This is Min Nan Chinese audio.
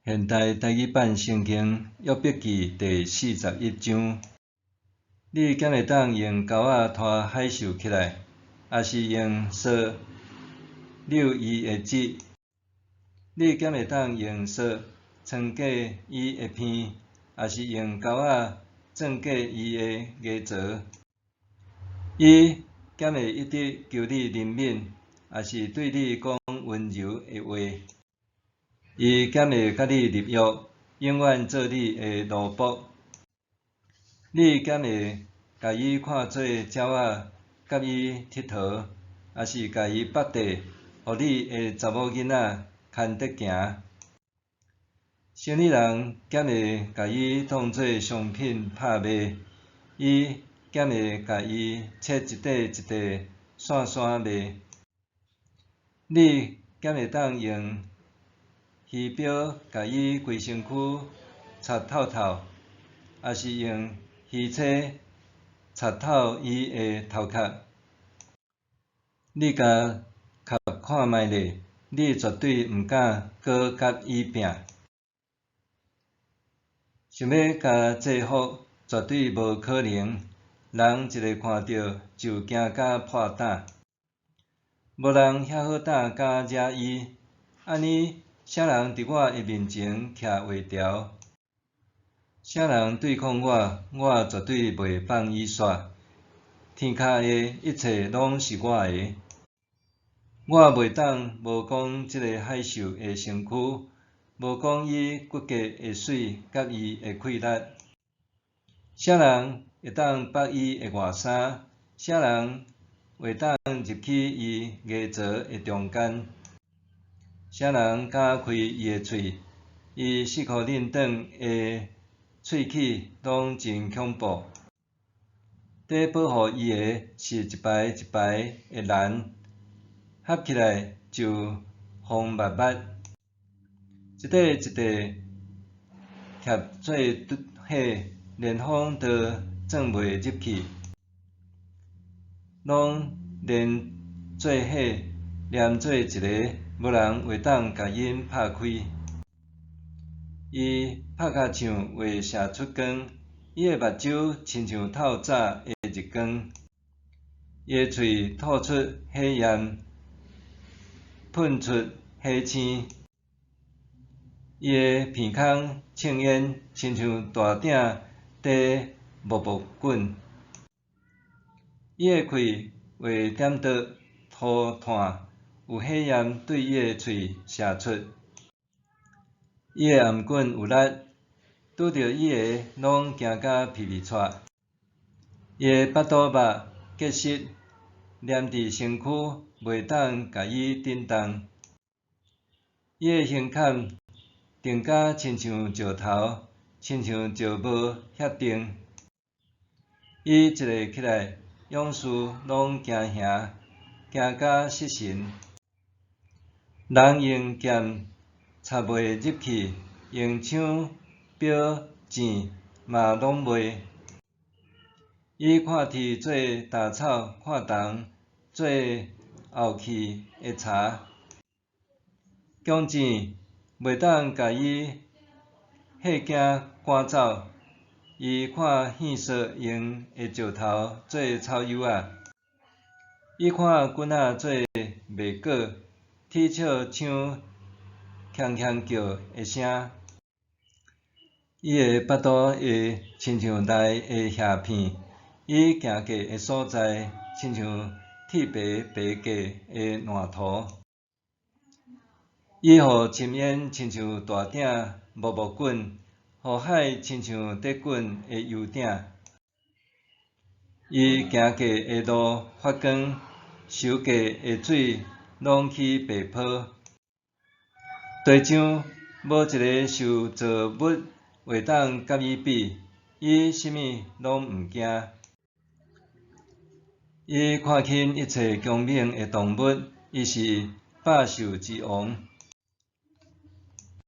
現代台語版聖經約伯記第四十一章。你敢會當用鈎仔拖海獸起來，抑是用索遛伊的舌？你敢會當用索穿過伊的鼻，抑是用鈎仔鑽過伊的牙槽？伊敢會一直求你憐憫，抑是對你講溫柔的話？伊敢會佮你立約，永遠做你的奴僕？你敢會共伊看做鳥仔，佮伊𨑨迌，抑是共伊縛綴，予你的查某囡仔牽著行？生理人敢會共伊當做商品拍賣？伊敢會共伊切一塊一塊散散賣？你敢會當用魚鏢共伊規身軀插透透，抑是用魚叉插透伊的頭殼？你共合看覓咧，你絕對毋敢閣佮伊拚。想欲共制伏，絕對無可能。人一个看著就驚甲破膽。無人遐好膽敢惹伊，按呢，啥人佇我的面前徛話條？啥人對抗我，我絕對袂放伊煞。天跤的一切攏是我的。我袂當無講這个海獸的身軀，無講伊骨骼的媠佮伊的氣力。啥人會當縛伊的外衫？啥人會當入去伊牙槽的中間？啥人敢開伊的喙？伊四箍輪長的喙齒攏真恐怖。佇保護伊的是一排一排的欄，合起來就風密密，一塊一塊疊做伙，連風都鑽袂入去，攏連做伙，連做一个，無人會當共𪜶拍開。伊拍甲像會射出光，伊的目睭親像透早的日光，伊的喙吐出火焰，噴出火星。伊的鼻孔衝煙，親像大鼎佇冒冒滾。伊的氣會點著塗炭，有火焰對伊的喙射出。伊的頷頸有力，拄著伊的攏驚甲皮皮掣。伊的腹肚肉結實，黏佇身軀，袂當共伊震動。伊的胸坎定甲親像石頭，親像石磨遐定。伊一个起來，勇士攏驚嚇，驚甲失神。人用劍插袂入去，用槍標箭嘛攏袂。伊看鐵做稻草，看銅做漚去的柴。弓箭袂當共伊嚇驚趕走。伊看糞索用的石頭做草莜仔，伊看棍仔做麥粿，鐵鍬槍鏘鏘叫的聲。伊的腹肚會親像內的瓦片，伊行過的所在，親像鐵皮白過的爛塗。伊予深淵親像大鼎冒冒滾，予海親像佇滾的油鼎。伊行過的路發光，收過的水攏起白泡。地上無一个受造物會當佮伊比，伊啥物攏毋驚。伊看輕一切強猛的動物，伊是百獸之王。